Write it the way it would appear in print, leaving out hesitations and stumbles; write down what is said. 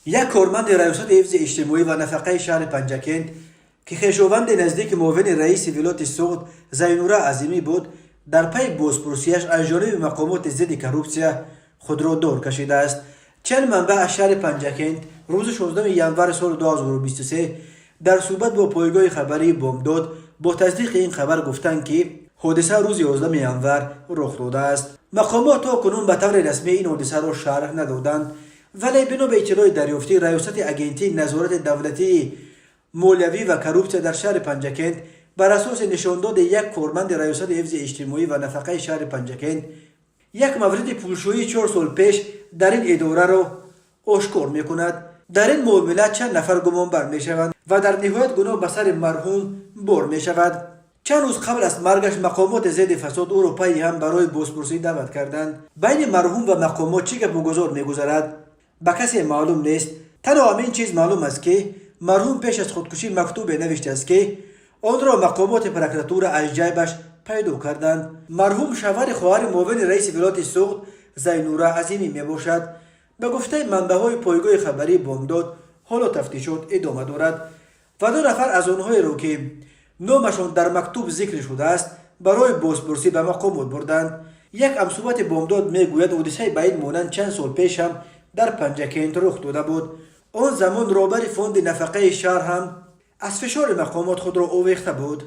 Як корманди Раёсати ҳифзи иҷтимоӣ ва нафақаи шаҳри Панҷакент, ки хешованди наздики муовини раиси вилояти Суғд Зайнура Азимӣ буд, дар пайи бозпурсияш аз ҷониби мақомоти зидди коррупсия худро дор кашидааст. Чанд манбаъ аз шаҳри Панҷакент рӯзи 16 январи соли 2023 дар суҳбат бо пойгоҳи хабарии Бомдод бо тасдиқи ин хабар гуфтанд, ки ҳодиса рӯзи 11 январ рух додааст. Мақомот то кунун ба таври расмӣ ин ҳодисаро шарҳ надоданд, вале бино ба иттилои дарёфтӣ, Раёсати Агентии назорати давлатии молиявӣ ва коррупсия дар шаҳри Панҷакент бар асоси нишондоди як корманди Раёсати ҳифзи иҷтимоӣ ва нафақаи шаҳри Панҷакент як мавриди пулшӯии 4 сол пеш дар ин идораро ошкор мекунад. Дар ин муомила чанд нафар гумонбар мешаванд ва дар ниҳоят гуноҳ ба сари марҳум бор мешавад. Чанд рӯз қабл аз маргаш мақомоти зидди фасод ӯро пайи ҳам барои бозпурсӣ даъват карданд. Байни марҳум ва мақомот чӣ гапу гузор мегузарад, ба касе маълум нест. Танҳо ҳамин чиз маълум аст, ки марҳум пеш аз худкушӣ мактубе навиштааст, ки онро мақомоти прокуратура аз ҷайбаш пайдо карданд. Марҳум шавҳари хоҳари муовини раиси вилояти Суғд Зайнура Азимӣ мебошад. Ба гуфтаи манбаъҳои пойгоҳи хабарии Бомдод, ҳоло тафтишот идома дорад ва ду нафар аз онҳоеро, ки номашон дар мактуб зикр шудааст, барои бозпурсӣ ба мақомот бурданд. Як ҳамсуҳбати Бомдод мегӯяд, ҳодисаи ба ин монанд чанд сол пеш ҳам дар Панҷакент рух дода буд. Он замон роҳбари фонди нафақаи шаҳр ҳам аз фишори мақомот худро овехта буд.